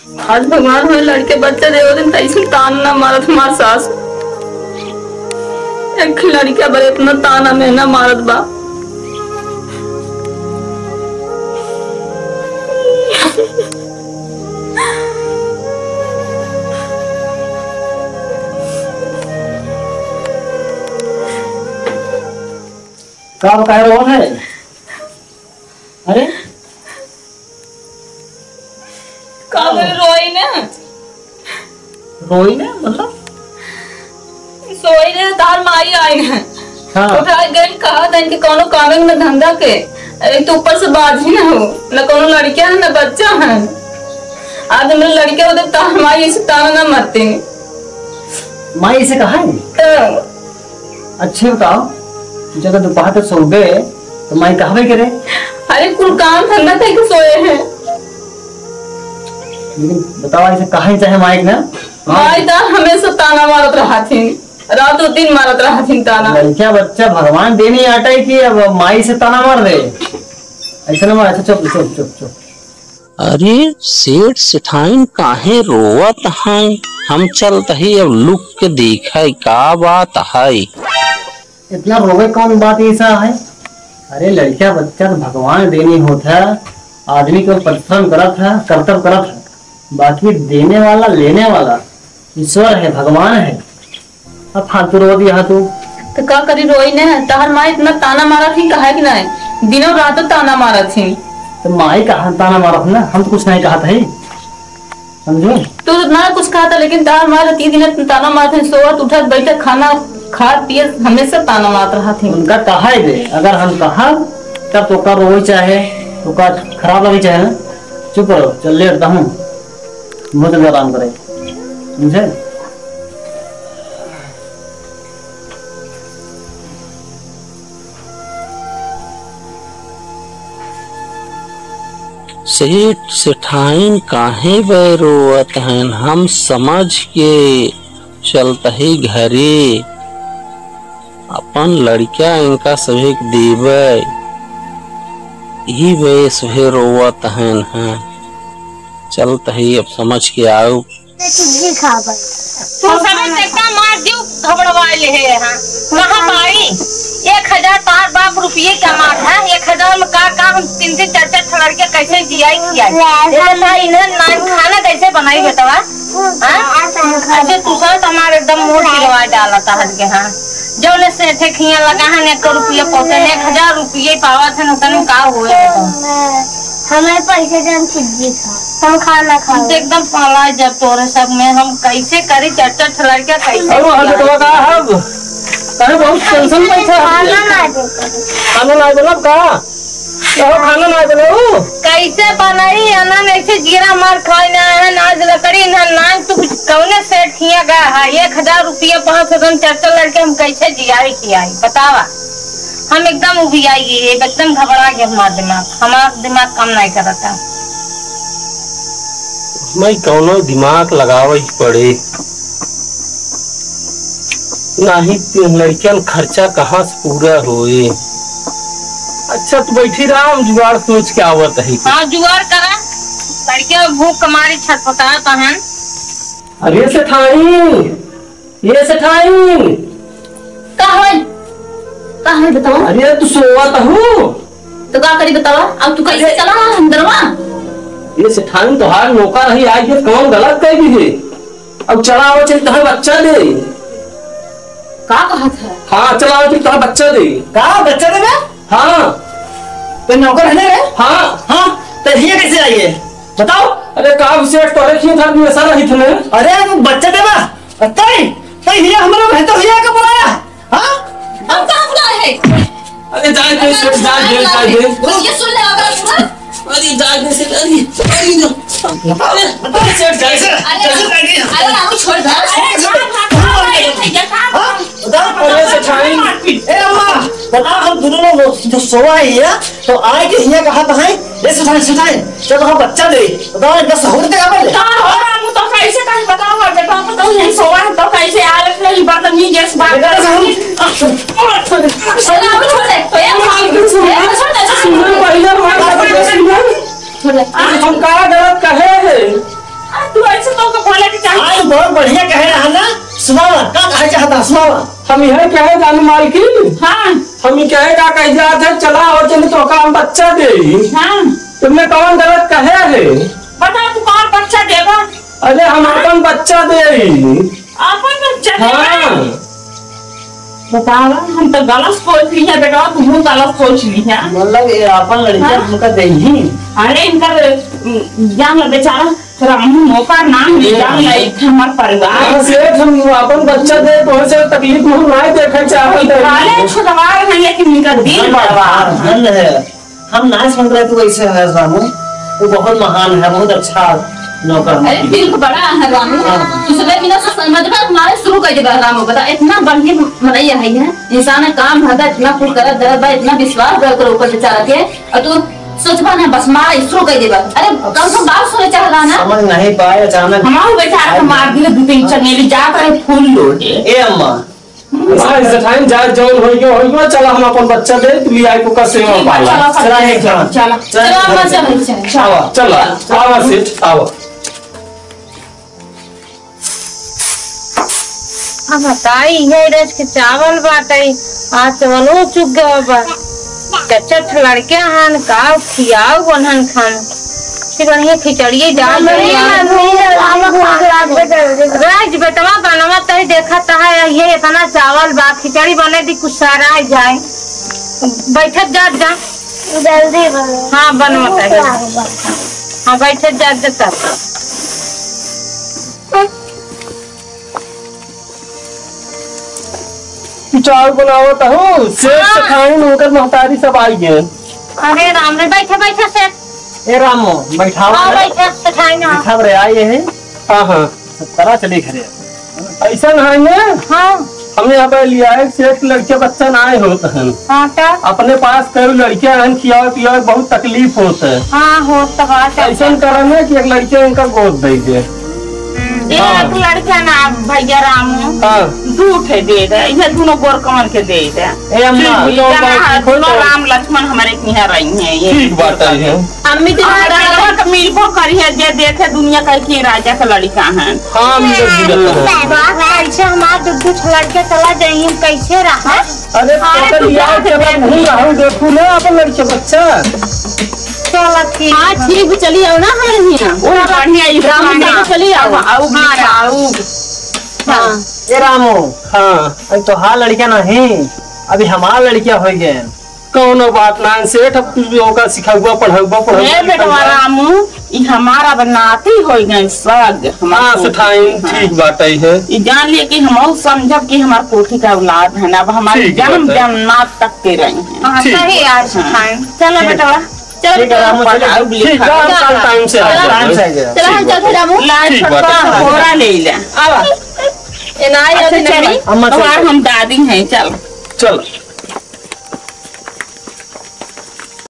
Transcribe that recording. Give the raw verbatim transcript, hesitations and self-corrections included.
आज भगवान हमें लड़के बच्चा दे, वो दिन तैसन तान ना मारत हमार सास। एक लड़का बरे इतना ताना में ना मारत बा। का बताए रहो है? अरे? का बोले, रोई ना? रोई ना, मतलब? सोई रहे, तार माई आई ना। हाँ। उठा गई, कहा था इनके कौनो काम न धंधा के। एक तो ऊपर से बाझिन हो, न कौनो लड़किया है, न बच्चा है। आज हम लड़के होते, तार माई इसे ताना ना मारते। माई इसे कहा है? तो अच्छा बताओ, जब दोपहर तक सोबे, तो माई कहबे करे? अरे, कुल काम धंधा करके सोए हैं। लेकिन बताओ, ऐसे कहा ही चाहे माई के ना? माई तो हमेशा ताना मारत रहथिन, रात दिन मारत रहथिन ताना। लड़का बच्चा भगवान देने आटा है कि अब माई से ताना मार दे? ऐसे ना मार। अच्छा, चुप, चुप, चुप, चुप। अरे, सेठ सेठाइन काहे रोवत हैं? हम चलत ही अब लुक के देखे का बात है। इतना रोवे कौन बात ऐसा है? अरे, लड़का बच्चा तो भगवान देने होत है, आदमी को परिश्रम करत है, कर्तव्य करत है, बाकी देने वाला, लेने वाला ईश्वर है, भगवान है। अब फालतू रो दिया तू। तो का करी, रोई ने? तहर माई इतना ताना मारत ही, कहा कि नहीं, दिनों रात ताना मारत ही। तो माई कहा ताना मारत ना, हम तो कुछ नहीं कहत है, समझो। तू तो ना कुछ कहत है, लेकिन तहर माई तो तीन दिन ताना मारत ही, सोवत, उठत, बैठत, खाना खात, पियत, हमेशा ताना मारत रहत ही। उनका कहा है दे, अगर हम कहा, तब तो का रोई चाहे, तो का खराब लगी चाहे ना। चुप रहो, चल लेट हूँ, बहुत आराम करे, समझे? सेठ सेठाइन काहे बै रोवत हैं, हम समझ के चलत ही घरे, अपन लड़का इनका सभे के देबै, यही बै सभे रोवत हैं। हाँ, चलत ही अब समझ के आउब। चुग्गी खाबै। तू सबे से का मार दियो, घबड़वाए ले है यहाँ। कहाँ मारी? एक हजार तार बाप रुपये का मार है, एक हजार में का, का हम तीन तीन चार चार ठो लड़के कैसे जियाई खियाई? ये बता, इन्हें नान खाना कैसे बनाई बेटवा? हाँ? अच्छा, तू सब तो हमारे एकदम मूड पिघलवा डाला था हद के, हाँ। जौने सेठे खिया लगा है, एक रुपये पौते ने, एक हजार रुपये पावत है, उतने में का हुए बेटा? हमें पैसे दे, हम चुग्गी खा, हम खाना खाओ। हम तो एकदम पगला जब तोरे सब में हम कैसे करी, चार चार ठो लड़का कैसे अरे, वहाँ खियाई? बेटवा का हब? अरे, बहुत टेंशन में था। खाना ना देता। खाना ना देला का? कहो, खाना ना देला उ? कैसे बनाई? अनन ऐसे जीरा मार खाए ना है, ना लकड़ी, ना नान, तू कौने सेठ खिया गया है? एक हजार रुपया, पाँच सौ ग्राम, चार चार लड़के, हम कैसे जियाई खियाई? बतावा। हम एकदम उबियाई गई, एकदम घबरा गए हमार दिमाग, हमार दिमाग काम नहीं करता। मैं कौनो दिमाग लगावे के पड़े, नाही तीन लड़कियन खर्चा कहाँ से पूरा होए। अच्छा, तू बैठी रहा, हम जुगाड़ सोच के आवत है। हाँ, जुगाड़ करा, लड़किया भूख के मारी छटपटात हन। अरे सेठाइन, ये सेठाइन। का होय? का होय बतावा? अरे तू सोवत हू? तो का करी बतावा? अब तू कैसे अरे चला अंदरवा? ये सेठाइन तोहार नौकर रही, आई के कौन गलत कह दी है? अब चला आओ, चल तोहार बच्चा दे। का कहत है? हाँ, चला आओ, चल तोहार बच्चा दे। का बच्चा दे बे? हाँ। तो नौकर है ना रे? हाँ। हाँ, तो ये कैसे आई है? बताओ। अरे का विशेष तोरे क्यों था, ऐसा रही थे ना? अरे वो बच्चा दे बा। तई, तई हिया हमरा में तो हिया का बुलाया? हाँ? हम कहाँ बुलाए हैं? अरे जाए दे, सेठ, जाए दे, जाए दे। ये सुन ले, अगर सुना। अरे जाए दे, सेठ, अरे, अरे, अरे, अरे, सेठ, जाए दे। अरे, अरे, रामू, छोड़ दे। अरे, छोड़ दे। अरे, भैया, कहाँ हाँ? बता, अरे, सेठाइन। ए, अम्मा, बता, हम दोनों लोग जो सोवा है ये, तो आए के हिया कहा तो है, ए, सेठाइन, सेठाइन, चल, तो हम बच्चा दे। बताओ, एक बार सहूर दे, अपन। का हो, रामू, तो कैसे कहीं बताओ, और बेटा, हम तो यहीं सोवा है, तो कैसे आलस नहीं, बदतमीज जैसे बात बेटा, करते हम हैं। छोड़ दे, छोड़ दे, तो ये हम छोड़ दे, छोड़ दे, छोड़ दे। सुनो, पहले हमारी बात सुनो। छोड़ दे। आज हम का गलत कहे हैं? तो बढ़िया कहे रहा ना, सुनावा, का कहे चाहता, सुनावा। हम यह कहे जानी मालकिन, हाँ। हम यह कहे का कह जात है, चला हो चल तो का हम बच्चा दे। हाँ। तुमने कौन गलत कहे है? बता तू कौन बच्चा देबा? अरे हम अपन बच्चा दे। अपन बच्चा देबा? हाँ। बतावा, हम तो गलत सोच ली है बेटा, तू गलत सोच ली है। मतलब ये अपन लड़का हाँ? हमका दे ही। अरे इनका, उम, जान लो बेचारा, रामू नौकर नाम ले, जान लो, एक हमार परिवार। हाँ, सेठ, हम अपन बच्चा दे, तो से तकलीफ में हम ना देखे चाहत है। भले छोटवार है, लेकिन इनका दिल धन बड़ा। है, धन है। हम ना समझ रहे तू ऐसे है रामू, वो बहुत महान है, बहुत अच्छा नौकर है। अरे दिल तो बड़ा है रामू, हाँ। दूसरे बिना से समझ में तुम्हारे शुरू कर देबा रामू, बता इतना बढ़िया मनैया है, है। इंसान काम है, इतना कुल करत धरत बा, इतना विश्वास बा ओकर ऊपर बेचारा के, और तू सोचबा ना बस मारा शुरू कर देबा। अरे कम से कम बात सुने चाह रहा ना। समझ नहीं पाए अचानक। हमारे बेचारा को मार दिया, दो तीन चमेली जाकर फूल लोटे। ए अम्मा, हाँ, इस time जा, जौन होइगो, होइगो, चला हम अपन बच्चा दे, तू लिया को का सेवा ठीक बा, पाला। चला, चला, चला, एक चला, जन। चला। चला, चला, अम्मा, चला, चला, चला। आवा, चला, आवा सेठ, आवा। अब बताई, इहे रज के चावल बाटे, आज चावलो चुक गवा बा। चच्चा लड़के हन, का खियाऊ बनहन खान। कि बढ़िया खिचड़िए डाल मम्मी, बढ़िया। मम्मी, मम्मी, भूख लाग गए जल्दी। राज बेटवा बनवा तई देखत है, ये इतना चावल बा, खिचड़ी बने दी कुछ सारा जाए। बैठत जात जा। जल्दी बनो। हाँ, बनवा भूख तई। लाग बा। हाँ, बैठत जात जा तब। चाय बनावत हूँ, सेठ हाँ। सेठाइन उनकर महतारी सब आई गए। अरे राम रे, बैठे, बैठे सेठ। ए रामो, बैठावा हाँ, रे। बैठे, सेठाइन, हाँ। बैठाव रे, आई है। हाँ, हाँ। सब करा चली घरे। ऐसा ना है ना? हाँ। हम यहाँ पे लिया है, सेठ के लड़के बच्चा ना आए होत हैं। हाँ, तो? अपने पास कई लड़के हैं, खियावे पियावे बहुत तकलीफ होत है। हाँ, होत तो बात है। ऐसा करम है कि एक लड़के इनका गोद दे दे। हम्म, हाँ। एक लड़का ना भैया रामू, हाँ। दू ठे दे दे, ये दोनों गोरकवन के दे दे। ए अम्मा, ठीक, तो जाना बात है, ठीक हो दोनों तो। राम लक्ष्मण हमारे के यहाँ रही हैं, ये ठीक बात है। अम्मी जी, हमारा लड़का तो मिलबो करी है, जे देखे दुनिया कहे कि राजा का लड़का है। हाँ, हम लोग भी रहते हैं। बात कैसे हमारे दू दू ठे लड़के चला जाइए, कैसे रहा? अरे, अरे, पता तू नहीं यार, जा जब हम हूँ रहू, देखू ना अपन लड़के बच्चा। चला ठीक हाँ, बा। ठीक भी चली आओ ना हमारे यहाँ। ओ, बढ़िया, ई रामू पुराना। चली आओ। अब आऊ भी हाँ, खाऊ। हाँ। ए रामू। हाँ। अभी तो हाँ लड़का नहीं, अभी हमार लड़का हो गए। कौनो बात ना सेठ, अब तू भी ओका सिखौबा, पढ़ौबा, पढ़ौबा, हे बेटवा लिखौबा। रामू, ई हमारा अब नाती हो गए सग, हमार हाँ, पोती। सेठाइन, हाँ। ठीक बात है। ई जान लिए कि हम समझब कि हमार कोठी का औलाद है ना, अब हमारे ठीक जन्म बात है। जन्मांतर तक के रही हैं। हाँ, ठीक सही बात। आज हाँ। खाएं। चलो ठीक। बेटवा, चलो ठीक है, बेटवा, रामू, चलो। पढ़ाओ, ठीक है, हम लिखाओ। कल टाइम से आ चलो। जाएंगे। टाइम से आ जाएगा। चलो, हम ठीक चलते बात है। रामू। लाल ठीक बात है। छोटका। बोरा ले ले। आवा। ए, ना, अच्छा, अभी चली। नहीं। अम्मा, चल, तुम्हार चल। हम दादी हैं, चल। चल।